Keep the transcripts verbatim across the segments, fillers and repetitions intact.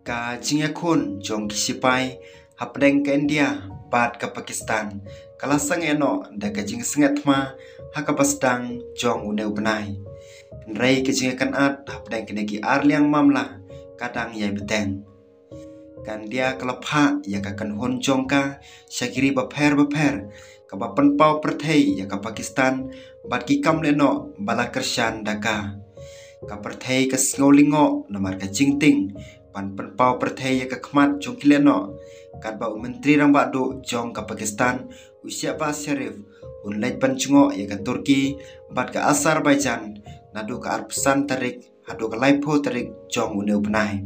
Ka jingïakhun jong ki sipai hapdeng ka India bad ka Pakistan ka la sangeh noh da ka jingsngewthma ha kaba sdang jong une u bnai. Hynrei ka jingïakynad hapdeng kine ki ar liang mamla ka dang ïai bteng. Ka India ka la phah ïa ka kynhun jong ka sha ki ri bapher bapher kaba pynpaw pyrthei ïa ka Pakistan bad ki kam lehnoh ba la kyrshan da ka. Ka pyrthei ka sngew lyngngoh namar ka jingtieng ban pynpaw pyrthei ïa ka khmat jong ki lehnoh, katba u Myntri Rangbah Duh jong ka Pakistan, u Shehbaz Sharif, un leit ban jngoh ïa ka Turkey bad ka Azerbaijan naduh ka arphew san tarik haduh ka laiphew tarik jong une u bnai.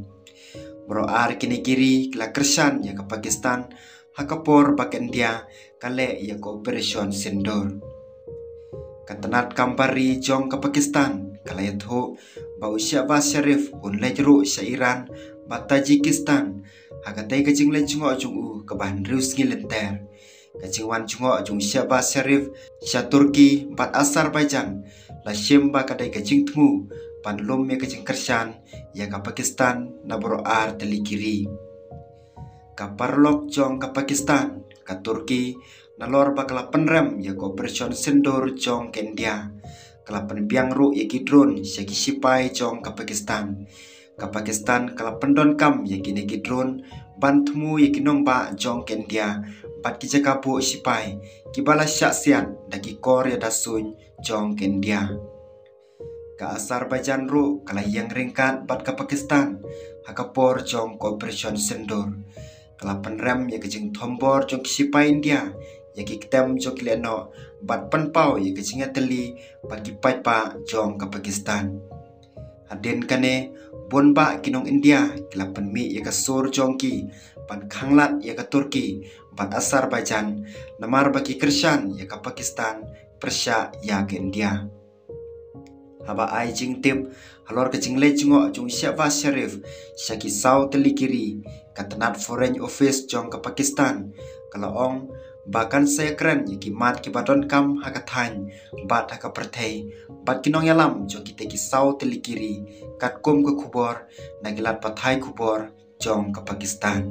Baroh ar kine ki ri ki la kyrshan ïa ka Pakistan ha ka por ba ka India ka leh ïa ka Operation Sindoor. Ka tnat kam bar ri jong ka Pakistan ka la ïathuh ba u Shehbaz Sharif un leit ruh sha Iran bad Tajikistan ha katei ka jingleit jngoh jong u kaba hynriew sngi lynter. Ka jingwan jngoh jong u Shehbaz Sharif sha Turkey bad Azerbaijan la shim ba ka dei ka jingthmu ban lum ïa ka jingkyrshan ïa ka Pakistan na baroh ar tylli ki ri. Ka paralok jong ka Pakistan, ka Turkey, nalor ba ka la pynrem ïa ka Operation Sindoor jong ka India, ka la pynbiang ruh ïa ki drone sha ki sipai jong ka Pakistan. Ka Pakistan ka la pyndonkam ïa kine ki drone ban thmu ïa ki nongbah jong ka India bad ki jaka buh sipai kiba la shah siat da ki kor ïada suiñ jong ka India. Ka Azerbaijan ruh ka la ïeng ryngkat bad ka Pakistan ha ka por jong ka Operation Sindoor. Ka la pynrem ïa ka jingthombor jong ki sipai India ïa ki ktem jong ki lehnoh bad pynpaw ïa ka jingïatylli bad ki paidbah jong ka Pakistan. Hadien kane, bun bah ki nong India ki la pynmih ïa ka sur jong ki ban khanglad ïa ka Turkey bad Azerbaijan namar ba ki kyrshan ïa ka Pakistan pyrshah ïa ka India. Haba ai jingtip halor ka jingleit jngoh jong u Shehbaz Sharif sha ki saw tylli ki ri, ka tnat Foreign Office jong ka Pakistan ka la ong ba kan sa ïakren ïa ki mat kiba donkam ha ka thaiñ bad ha ka pyrthei bad ki nongïalam jong kitei ki saw tylli ki ri, katkum ka khubor na ki lad pathai khubor jong ka Pakistan.